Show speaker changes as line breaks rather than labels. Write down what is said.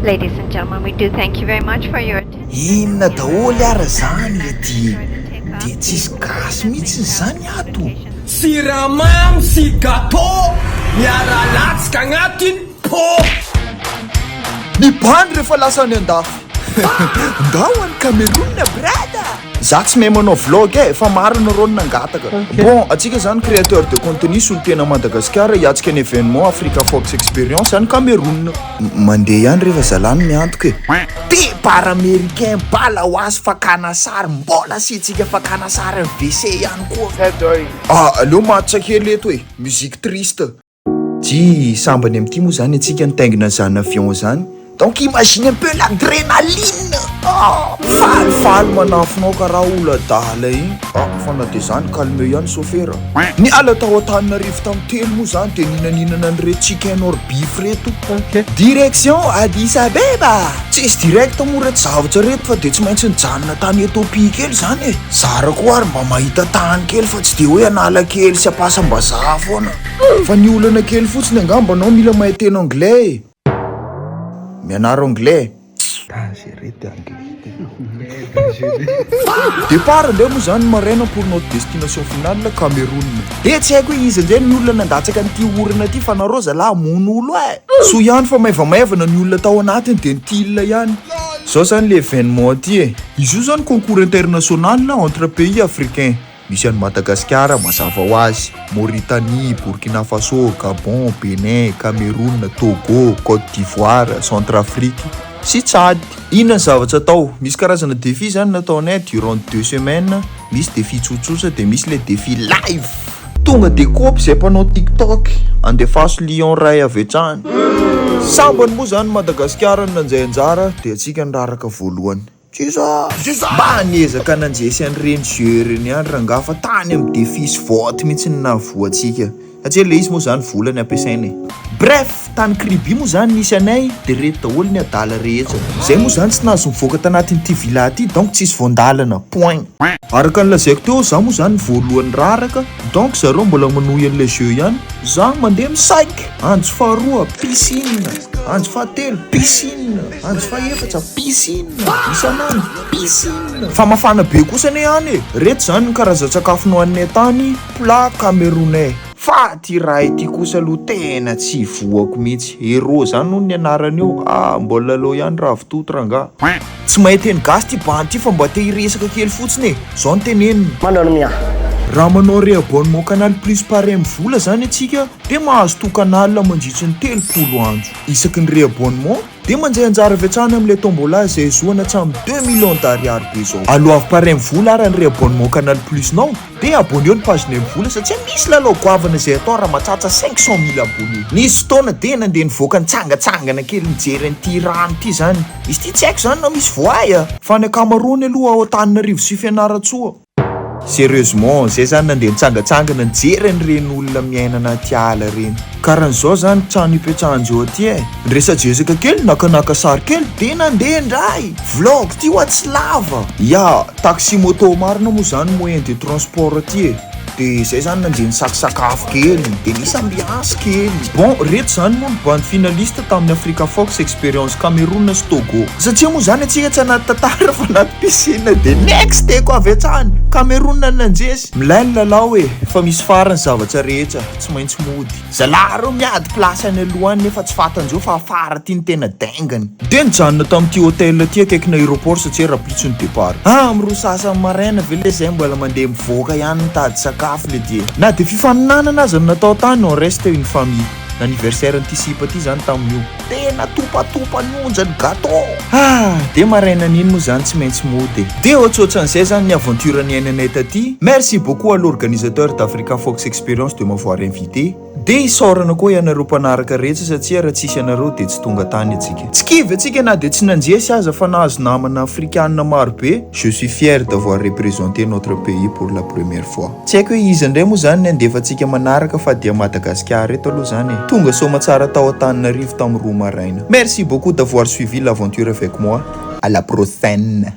Ladies and gentlemen, we do thank you very much for your attention.
Inona daholo ara zany le ty de tsisy gasy mihitsy zany ato?
Siramamy sy gâteau miara-latsaka agnatin'ny pot.
Ny bandy rehefa lasa any andafy. Ndao any Cameroun, brada. Za tsy mahay manao vlog e, fa maro nareo no nangataka. Bon, atsika zany créateur de contenu solontena Madagasikara hiatrika ny événement Africa Fox Experience any Cameroun. Mandeha ihany rehefa zalany miantoka e. Départ américain, bala ho azy, fakana sary, mbola asiantsika fakana sary amin'ny WC ihany koa. Ah, aleo matitra kely eto e, musique triste. Ty sambany amin'ity moa zany antsika nitaingina zany avion zany. Donc imagine un peu l'adrénaline. Ah, falifaly manafinao karaha olo adala igny. Ah, fa na de zany calme ihany sofera. Niala tao Antananarivo tamin'ny 3 moa zany de ninaninana an'ireto chicken or beef reto. Direction Addis Abeba. Tsisy direct moa reto zavatra reto fa de tsy maintsy nijanona tany Ethiopie kely zany e. Zara koa ary mba mahita tany kely fa tsy de hoe Analakely sy Ampasambazaha foana. Fa ny olana kely fotsiny angamba anao mila mahay teny anglais e. Mianara anglais.
Dangereux ty anglais ty.
Départ indray moa zany maraina pour notre destination finale, Cameroun. De tsy haiko hoe iza indray ny olona nandatsaka an'ity orana ty fa nareo zalahy hamono olo e. Soa ihany fa maivamaivana ny olona tao anatiny de nitilina ihany. Zao zany le événement ty e. Izy io zany concours international entre pays africains. Misy an'i Madagasikara mazava ho azy, Mauritanie, Burkina Faso, Gabon, Bénin, Cameroun, Togo, Côte d'Ivoire, Centrafrique sy Tchad. Inona ny zavatra atao? Misy karazana défi zany nataonay durant 2 semaines, misy défi tsotsotra de misy le défi live. Tonga de kopy zay mpanao TikTok, andefaso lion ray avy hatrany. Sambany moa zany Madagasikara no nandray anjara de antsika niraraka voalohany. Tsisa mba niezaka nandresy an'ireny jeu ireny ihany rangaha fa tany amin'ny défi sy vote mihitsy ny nahavoantsika. Satria le izy moa zany vola ny ampiasaina e. Bref, tany Kribi moa zany nisy anay de reto daholo ny adala rehetra. Zay moa zany tsy nahazo mivoaka tanatin'ity villa ty, donc tsisy voandalana, point. Araka ny lazaiko teo, za moa zany voalohany raraka, donc zareo mbola manohy an'ilay jeu ihany, za mandeha misaika. Andro faharoa, piscine, andro fahatelo, piscine, andro fahaefatra, piscine, isan'andro piscine. Fa mafana be kosa anie any e. Reto zany ny karazan-tsakafo nohaninay tany, plat camerounais. Fa ty raha ity kosa aloha tena tsy voako mihitsy. Hero zany hono ny anarany io. Ah, mbola aloha ihany ravitoto rangaha. Tsy mahay teny gasy ty bandy ty fa mba te hiresaka kely fotsiny e. Zao no teneniny.
Manao mia.
Raha manao réabonnement Canal Plus par vola zany atsika de mahazo to canal mandritry ny 30 andro. Isaky ny réabonnement de mandray anjara avy hatrany amin'ilay tombola izay azoana hatramin'ny 2 millions d'ariary be zao. Aloavy par vola ary ny réabonnement Canal Plus nao de abonneo ny page ny vola satria misy lalao goavana izay atao raha mahatratra 500 mille abonnés. Nisy fotoana de nandeha nivoaka nitsangatsangana kely nijery an'ity rano ity zany. Izy ity tsy haiko zany na misy voay a. Fa ny ankamaroany aloha ao Antananarivo sy Fianarantsoa. Sérieusement, zay zany nandeha nitsangatsangana nijery an'ireny olona miaina anaty ala ireny. Karan'izao zany trano ipetrahan-dreo aty e. Niresadresaka kely, nakanaka sary kely de nandeha indray. Vlog ty hoa tsy lava. Ya, taxi moto marina moa zany moyen de transport aty e. De zay zany nandeha nisakasakafo kely, de nisy ambiance kely. Bon, reto zany moa ny bande finaliste tamin'ny Africa Fox Experience Cameroun sy Togo. Satria moa zany atsika tsy anaty tantara fa anaty piscine de next teko avy hatrany. Cameroun no nandresy. Milay ny lalao e, fa misy farany zavatra rehetra, tsy maintsy mody. Zalahy reo miady place any aloha any nefa tsy fantandreo fa afara ty ny tena dingany. De nijanona tamin'ity hôtel ty akaikina aéroport satria rahampitso ny départ. Ah, amin'ny 2 sasany maraina ve le zay mbola mandeha mivoaka ihany mitady sakafo le dia. Na de fifaninanana aza no natao tany, on reste une famille. L'anniversaire n'ity sipa ty zany tamin'io. Tena topatopa ny onjany gâteau. Ah, de maraina an'iny moa zany tsy maintsy mody. De ohatsohatran'izay zany ny aventure niainanay taty. Merci beaucoup à l'organisateur d'Africa Fox Experience de m'avoir invité. De isaorana koa ianareo mpanaraka rehetra satria raha tsisy anareo de tsy tonga tany atsika. Tsy kivy atsika na de tsy nandresy aza fa nahazo namana afrikanina maro be. Je suis fier d'avoir représenté notre pays pour la première fois. Tsy haiko hoe iza indray moa zany ny andefantsika manaraka fa dia Madagasikara eto aloha zany e. Tonga soamantsara tao Antananarivo tamin'ny 2 maraina. Merci beaucoup d'avoir suivi l'aventure avec moi. À la prochaine.